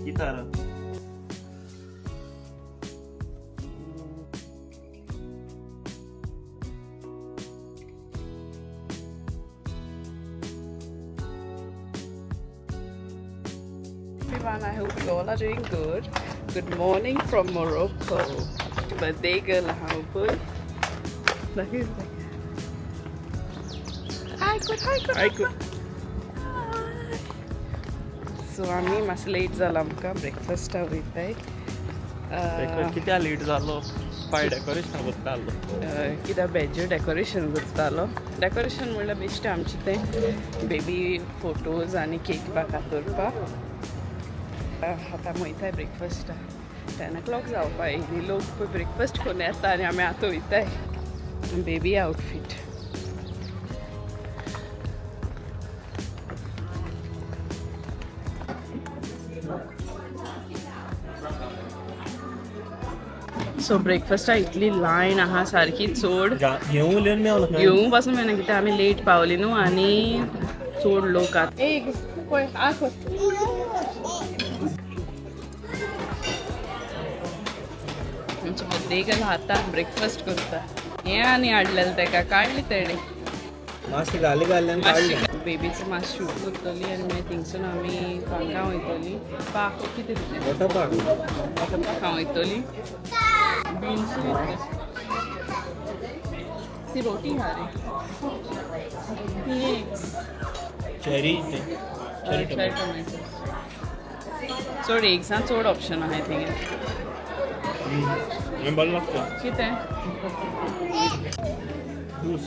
Gitara. Everyone, I hope you all are doing good. Good morning from Morocco. Birthday girl, how good? Hi, good, hi, good. Hi, good. So आम्ही मातसो late जाला आमकां ब्रेकफास्टा वयताय. कित्याक late जालो? पाय decoration करतालो. कित्याक बेज्यो डेकोरेशन करतालो. डेकोरेशन म्हणल्यार बेश्टें आमचें तें बेबी फोटोज आनी केक बाका दवरपाक. आतां वयताय ब्रेकफास्टा. 10 o'clock जावपा येयली. लोक पळय ब्रेकफास्ट करून येता आनी आमी आतां वयताय. Baby outfit. सो ब्रेकफास्टा इतली लायन आहा सारकी चड. घेवंक पासून मेळना कित्याक आमी लेट पावली न्हू आनी चड लोक आतां. एक पळय आ आमचे बर्थडे गर्ल आतां ब्रेकफास्ट करता. हें आनी हाडलेलें तेका काडली तेणें. बेबीचो मातशें शूट करतली आनी मागीर थिंगसून आमी पार्कां वयतली. पार्क कितें तें? Water park. वॉटर पार्कां वयतली. बीन्स ती रोटी हा रे. Cherry cherry tomato. चड एग्सान चड ऑप्शन आहाय थिंगा. बरें लागता. कितें? ज्यूस.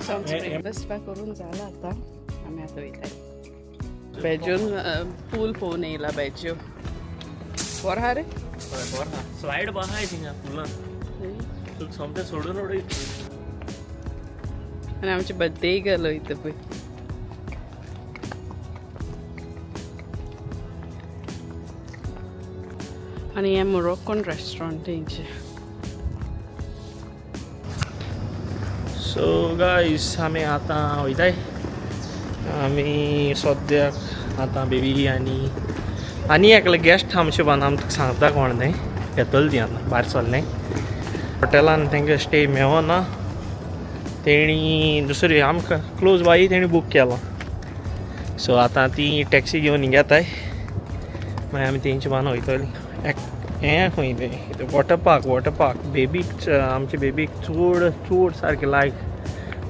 सो आमचो ब्रेकफास्ट बा करून जाला आतां. आमी आतां वयताय बेजून पूल पळोवन येयला. बेज्यो बरो आहा रे. बरें स्लायड बा आहाय थिंगा पुलान. तुका सोमतें सोडून उडयत. आनी आमचे बर्थडे गर्ल वयता पळय. आनी हें मोरोक्कन रेस्टॉरंट तेंचें. सो गायस आमी आतां वयताय. आमी सद्याक आतां बेबी आनी आनी एकले गेस्ट आमचे बान आमी तुका सांगता कोण तें. येतले ती आतां भायर सरलें. हॉटेलान तेंकां स्टे मेवना. तेणी दुसरी आमकां क्लोज बाई तेणी बूक केलो. सो आतां ती टॅक्सी घेवन हिंगा येताय. मागीर आमी तेंचे बान वयतली. हें खंय तें वॉटर पार्क. वॉटर पार्क बेबीक आमच्या बेबीक चड चड सारकें लायक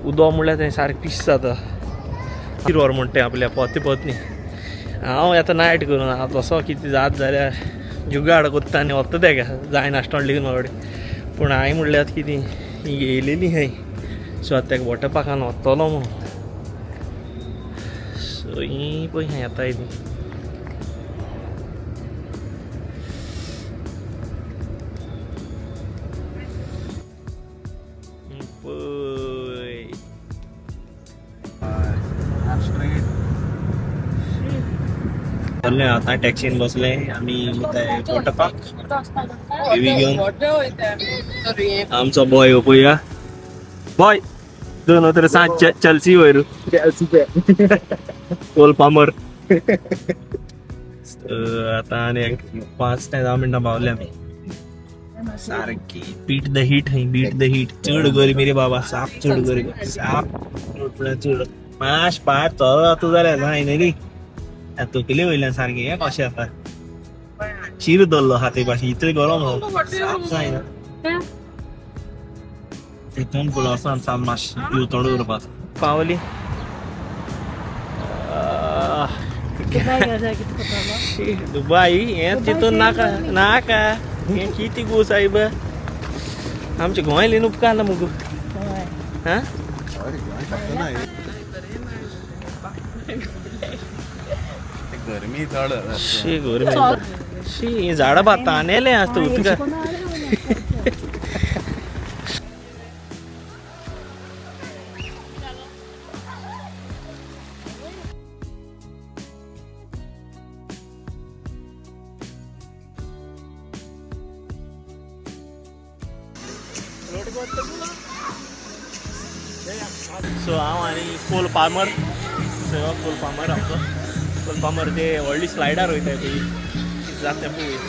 उदक म्हणल्यार तें सारकें पीस जाता. किरवर म्हणटा तें आपल्या पोते पत्नी. हांव येता नायट करून हांव तसो कितें जात जाल्यार जुगाड कोत्ता आनी वता तेका जायनासतना लिगून वावडी. पूण हांवें म्हणल्यार कितें ही येयलेली खंय. सो आतां तेका वॉटर पार्कान वतलो म्हणून. सो ही पळय खंय येताय ती. आतां टॅक्सीन बसले आमी वॉटर पार्क. बेबी घेवन आमचो बॉय पळया. बॉय दोन तर सांज चेल्सी वयर कोल पामर. आतां आनी 5 ते 10 मिनटां पावले आमी. सारकी बीट the heat हय. Beat the heat. चड गरमी रे बाबा. साप चड गरमी. साप चड माश भायर चलत जाल्यार जायना न्ही. तकले वयल्यान सारकें हें कशें जाता. शीर दवरलो हाती पाशी इतलें गरम साप जायना. तितून फुडें वचोन साम मातशें जीव थंड करपाक पावली. दुबाय हें तितून नाका नाका. हें कितें गो सायब आमचें गोंय लेन उपकारना मुगो. हां गरमी चड. शी गरमी. शी ही झाडां बा तानेलें आसता उदका. सो हांव आनी Cole Palmer, so Cole Palmer आमचो कोल पामर ते व्हडली स्लायडार वयताय पळय, कितें जाता तें पळोवया.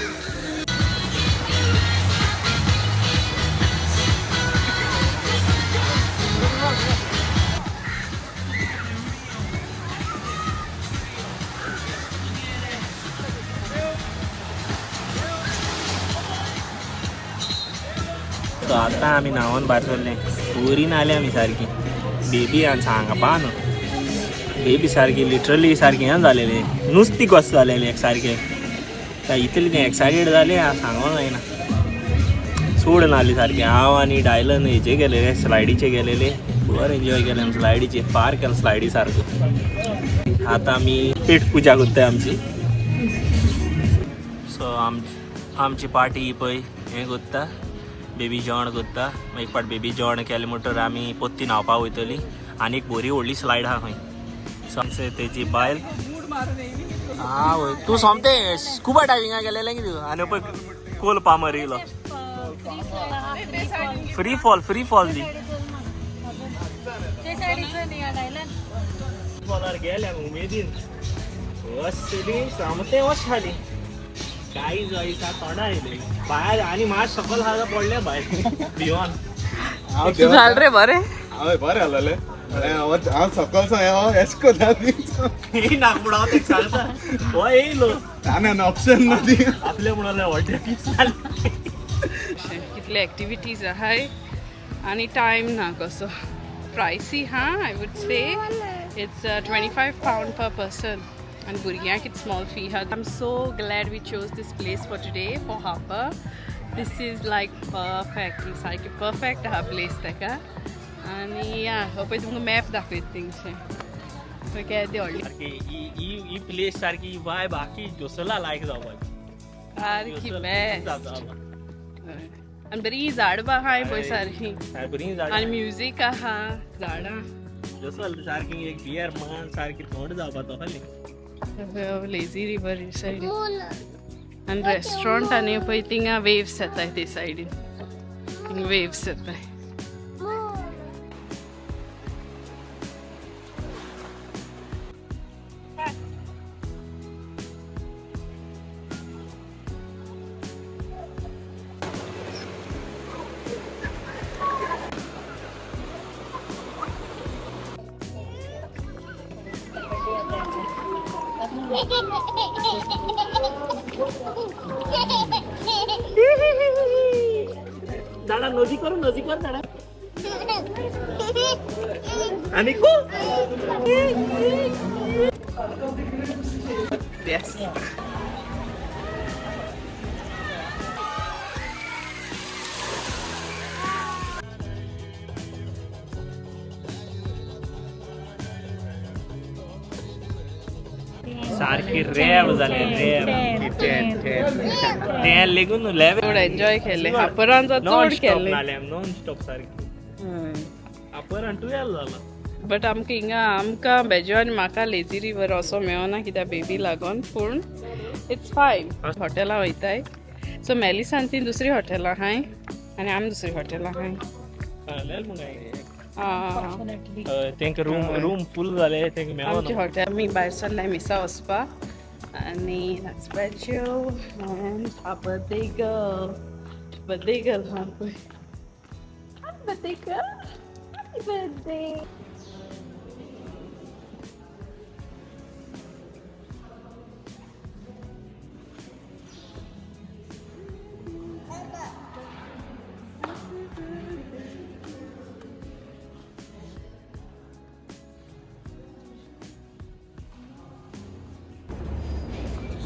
सो आतां आमी न्हांवन भायर सरले, पुरी न्हाले आमी सारकी. बेबी आनी सांगपा न्हू, बेबी सारकी लिटरली सारकी हें जालेली, नुस्ती कशें जालेली एक सारकें. इतली तें एक्सायटेड जालें सांगोंक जायना. चड न्हाली सारकी. हांव आनी डायलन हेजे गेलेले, स्लायडीचे गेलेले, बरें एन्जॉय केलें आमी स्लायडीचे, फार केलो स्लायडी सारको. आतां आमी पेट पुजा करताय आमची. सो आमची पार्टी पळय हें करता, बेबी जेवण करता. एक फावट बेबी जेवण केलें म्हणटकीर आमी पोत्ती न्हांवपाक वयतली. आनी एक बरी व्हडली स्लायड आहा खंय. सो आमचे तेजी बायल आवय, तूं सोमतें स्कुबा डायविंगाक गेलेलें कितें? आनी पळय कोल पामर येयलो. फ्री फॉल, फ्री फॉल दी फॉलार गेले उमेदीन वचली, सोमतें वच खाली. कांय जाय तोंडा येयलें भायर आनी मात सकल आहा पडलें भायर भियोन. जाल रे बरें. हांवें बरें जालें, हांव सकल हांव एश कोता. ना पूण हांव तेका सांगता, हो येयलो. आनी ऑप्शन ना ती. आपले म्हणलें व्हडलें जालें. कितले एक्टिविटीज आहाय आनी टायम ना कसो. प्रायसी हा, I would say it's £25 per person आनी भुरग्यांक it's small fee हा. I am so glad we chose this place for today for Harper. This is like perfect, सारकी परफेक्ट आहा प्लेस ताका. आनी या हो पळय तुमकां मॅप दाखयता थिंगचे, पळय केदी व्हडली. सारकी ही ही प्लेस, सारकी वायब बाकी जोसला लायक जावपाची. सारकी बेस्ट. आनी बरी झाड आहाय पळय सारकी. बरी झाडां. आनी म्युजीक आहा, झाडां. जोसल सारकी एक बियर मान सारकी थंड जावपा तो खाली. लेझी रिवर सायडीन आनी रेस्टॉरंट आनी पळय थिंगा वेव्स येताय, ते सायडीन थिंगा वेव्स येताय. दादा नजीक कर, नजीक कर दादा. आनी को येस. सारकी रेव जाले, रेव ते लेगून लेवे. चड एन्जॉय केलें हापरान, चड नॉन स्टॉप केलें. नाले, नॉन स्टॉप सारकी. अपर 12 जाला. बट आमकां हिंगा आमकां बेजो आनी म्हाका लेजी रिवर असो मेळना कित्याक बेबी लागोन, पूण it's fine. हॉटेलां वयताय. सो मेलिसान ती दुसरी हॉटेलां आहाय आनी आमी दुसरी हॉटेलां आहाय. तेंका रूम रूम फूल जाले, तेंका आमचे मेळना. हॉटेल आमी भायर सरले मिसा वचपाक आनी that's Bejo and our birthday girl. Birthday girl हा पळय. Happy birthday girl. Happy birthday.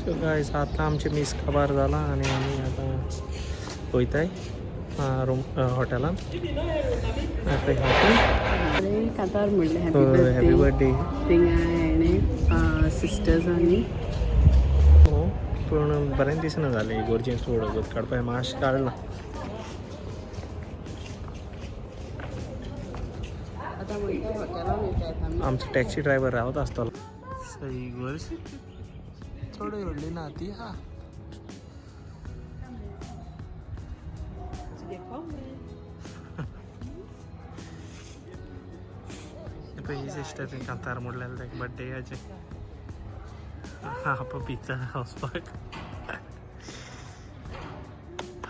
So guys, आतां आमचें मीस काबार जालां आनी आमी आतां वयताय रूम हॉटेलान आपले हॉटेल. कातार म्हणलें. Happy happy birthday. थिंगा हेणें सिस्टर्सांनी. हो, पूण बरें दिसना जालें इगोर्जेन चड वगत काडपाक, मातशें काडलां. आतां वयता हॉटेलान वयता आमी. आमचो टॅक्सी ड्रायव्हर रावता आसतलो. सो इगोर्ज चड व्हडली ना ती हा. पळय सिस्टर कांतार मोडलेलें ताका बड्डेयाचें. आपा पिता वचपाक.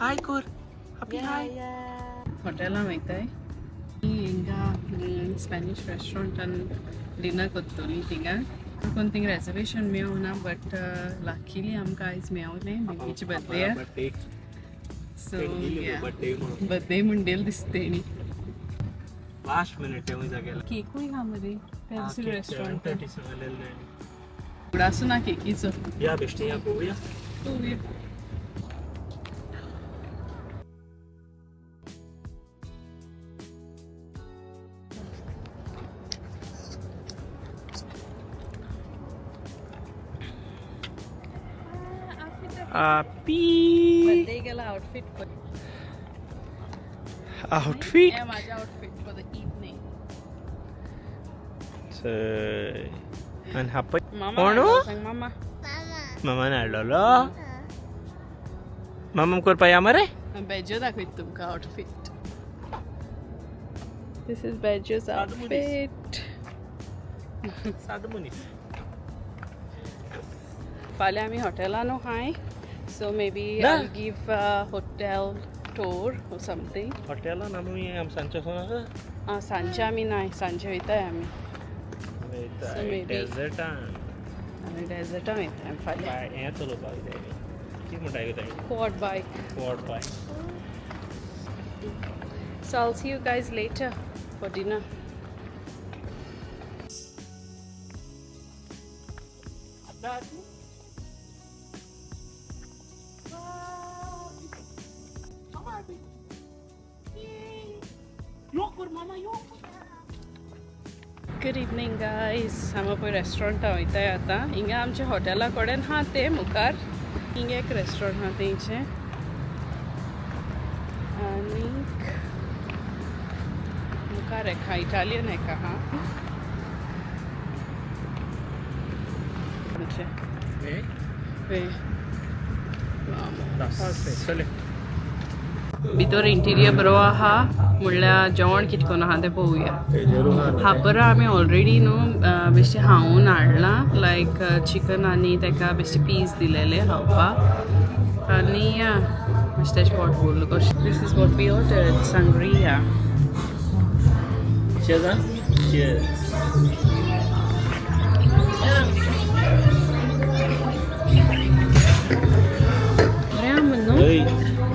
हाय कोर, हॅपी हाय. हॉटेलां वयताय हिंगा स्पॅनीश रेस्टोरंटान डिनर करतली. थिंगा कोण थिंग रेजर्वेशन मेळना, बट लकीली आमकां आयज मेवलें, बेबीची बर्थडे. बड्डे. सो बड्डे म्हणून. बर्थडे म्हणडेल दिसते न्ही. लास्ट मिनिट येवन जागेला. केकूय हा मरे त्या दुसऱ्या रेस्टॉरंटान. 37. उडासू ना केकीचो. या बेश्टी या, पळोवया. पळोवया. हॅपी बर्थडे गेला आउटफिट. आउटफिट. हे माझ्या आउटफिट फॉर the evening. आणि हा पळय. मामा. कोण? हाडलो सांग मामा. मामान हाडलेलो. मामा करपा या मरे. बेजो दाखयत तुमकां outfit. This is Bejo's outfit. साद मनीस. फाल्यां आमी हॉटेलानू खाय, सो मे बी ना. I give hotel tour or something. हॉटेलान आमी सांजचे वचों. आं, सांजचे आमी नाय, सांजचे वयताय आमी. So maybe- डेझर्टान. आमी डेझर्टान वयताय आमी फाल्यां. हें चलोवपाक जाय. कितें म्हणटा गो तें? Quad bike. Quad bike. So I'll see you guys later for dinner. Good evening guys. आमी पळय रेस्टॉरंटां वयताय आतां. हिंगा आमच्या हॉटेला कडेन आहा तें मुखार. हिंगा एक रेस्टॉरंट आहा तेंचें आनीक मुखार एक आहा, इटालियन एक आहा आमचें. वे. चले. भितर इंटिरियर बरो आहा, म्हणल्यार जेवण कितें करून आहा तें पळोवया. हापर आमी ऑलरेडी न्हू बेश्टें खावन हाडलां, लायक चिकन आनी ताका बेश्टे पीस दिलेले खावपाक आनी या मातशें तेजें पोट भरलें कशें. This is what we ordered, sangria. Cheers, huh? Cheers. बरें आहा न्हू?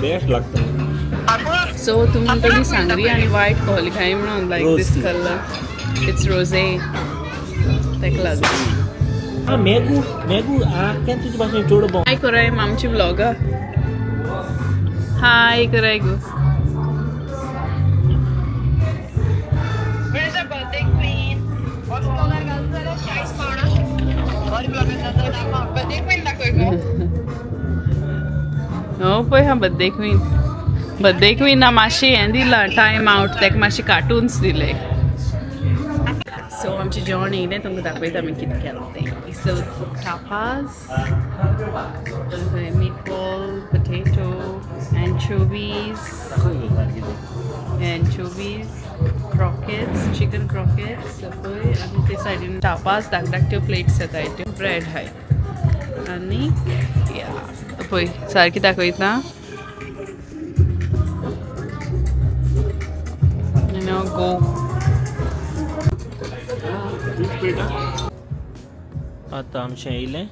बेस्ट लागता. सो तुमी म्हणटली सांगरी आनी वायट कहली काय म्हणून like Rose this tea. Colour it's रोजे ताका लागून. हा मॅगू मॅगू आख्यान तुजे भाशेन चेडो भोंव. हाय कराय आमची ब्लॉगर, हाय कराय गो. Where's our birthday queen? Birthday queen दाखय गो. हो पळय हा बर्थडे क्वीन. बर्थडे क्वीना मातशें हें दिलां, टायम आवट, ताका मातशें कार्टून्स दिले. सो आमचें जेवण येयलें, तुमकां दाखयता आमी कितें केलां तें. So tapas, meatball, potato, anchovies, anchovies, croquettes, chicken croquettes पळय. आनी ते सायडीन टापास, धाक धाकट्यो प्लेट्स येताय त्यो, ब्रेड हाय आनी या पळय सारकी दाखयता. Now go. आतां आमचें येयलें.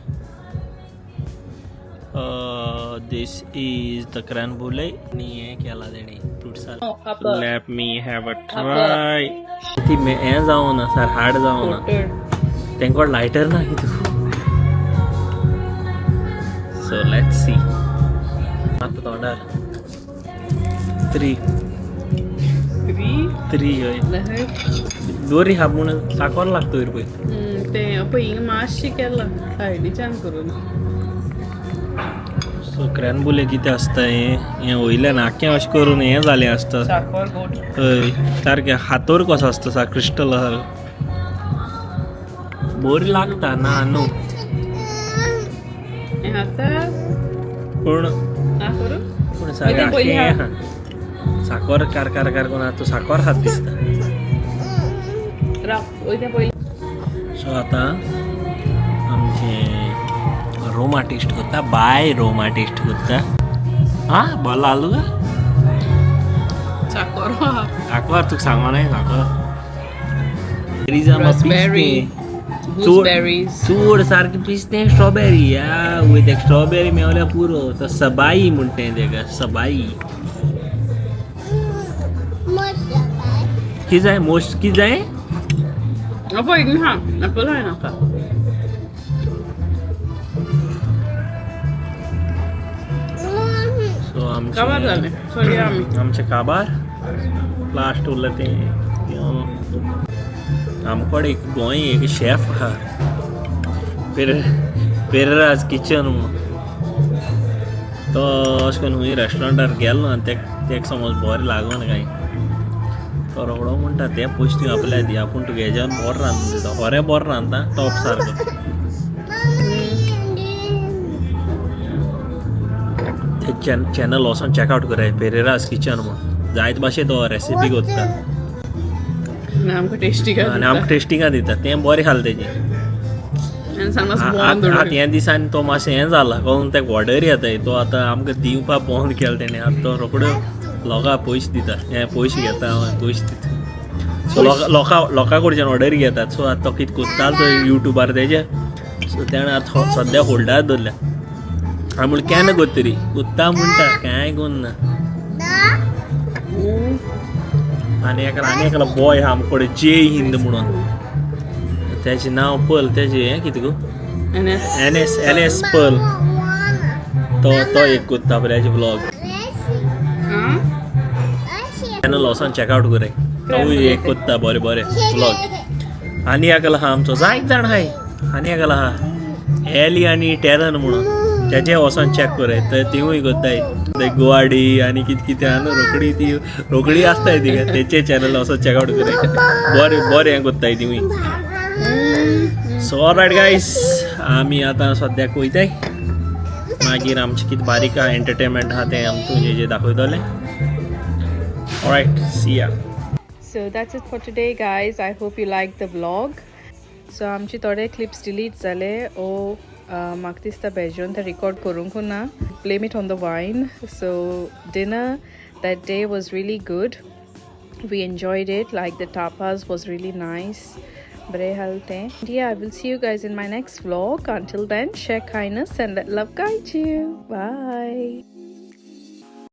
This is the crème brûlée आनी हें केलां तेणी fruit salad. Let me have a try. ती हें जावना सर, हार्ड जावना. तेंकोड लायटर ना कितू. So let's see. आतां तोंडार थ्री. थ्री. थ्री हय. दोरी हा म्हूण साकोर लागता वयर पळय. तें पळय हिंगा मातशें केलां सायडीच्यान करून. सो क्रॅन बुले कितें आसता हें हें वयल्यान आख्खें अशें करून हें जालें आसता. साकर गोड. हय, सारकें हातोर कसो आसता सारको क्रिस्टल सारको. बरी लागता ना न्हू. हें आतां पूण आ करूं. पूण सारकें पयलीं पयलीं आख्खें हें आहा. साकोर कार कार कार करून आतां साकोर हात दिसता. राव वयता पयलीं. सो आतां आमचें रोमा टेस्ट करता, बाय रोमा टेस्ट करता. आं बरो लागलो तुका? साकोर. साकर तुका सांगो न्हय साकर. Raspberry, gooseberries. चड सारकें पिस्तें स्ट्रॉबेरी. या वय तेका स्ट्रॉबेरी मेवल्यार पुरो. तो सबाई म्हणटा तेका, सबाई. कितें जाय मोस्ट, कितें जाय? पळय हा, एप्पल जाय नाका. सो काबार आमचें जालें, चलया आमी. आमचें काबार लास्ट उरलां तें. आमकोडे एक गोंय एक शेफ आहा, पेरेराज किचन म्हणून. तो अशें करून खंय रेस्टॉरंटार गेलो आनी तेका समज बरें लागना कांय, तो रोखडो म्हणटा ते पयशे तुवें आपल्या दी, आपूण तुगे हेज्यान बरें रांदून दिता. खरें बरें रांदता, टॉप सारको. ते चॅनल वचोन चॅकआवट कराय, पेरेराज किचन म्हूण. जायत भाशेन तो रेसिपी कोत्ता. आनी आमकां टेस्टी. आनी आमकां टेस्टिंगा दिता. तें बरें खालें तेजें. आनी समज आतां ह्या दिसांनी तो मातशें हें जाला कळून तेका ऑर्डर येता. तो आतां आमकां दिवपा बंद केलें तेणें. आतां तो रोखड्यो लोकां पयशे दिता, हें पयशे घेता, पयशे दिता. सो लोकां लोकां कडच्यान ऑर्डर घेतात. सो आतां तो कितें कोत्तालो तो युट्यूबार तेजें, सो तेणें आतां सद्या होल्डार दवरल्या. हांवें म्हणलें केन्ना कोत्तरी, कोत्ता म्हणटा, कांय कोन्ना. आनी एकलो आनी एकलो बॉय आहा आमचे कडेन, जय हिंद म्हणून तेजें नांव. पल तेजें हें कितें गो? N S. N S, N S पल. तो तो एक कोत्ता पळय ब्लॉग. चॅनल वचोन चॅकआवट कराय, तोवूय एक कोत्ता बरें बरें ब्लॉग. आनी एकलो आहा आमचो, जायत जाण आहाय. आनी एकलो आहा एली आनी टेरन म्हणून, तेजे वचोन चॅक कराय. तर तिवूय कोत्ताय ते गोवाडी आनी कितें कितें आहा न्हू, रोखडी ती रोखडी आसताय ती. तेचे चॅनल वचोन चॅकआवट कराय, बरें बरें हें कोत्ताय तिवूय. सो ऑलरायट गायस, आमी आतां सद्याक वयताय. मागीर आमचें कितें बारीक एंटरटेनमेंट आहा तें आमी तुमचें जें दाखयतलें. Alright, see ya. So that's it for today, guys. I hope you liked the vlog. So आमचे थोडे क्लिप्स डिलीट जाले ओ म्हाका दिसता बेजून ते रिकॉर्ड करूंक ना. Blame it on the wine. So dinner that day was really good. We enjoyed it. Like, the tapas was really nice. बरें आसलें तें. Yeah, I will see you guys in my next vlog. Until then, share kindness and let love guide you. Bye.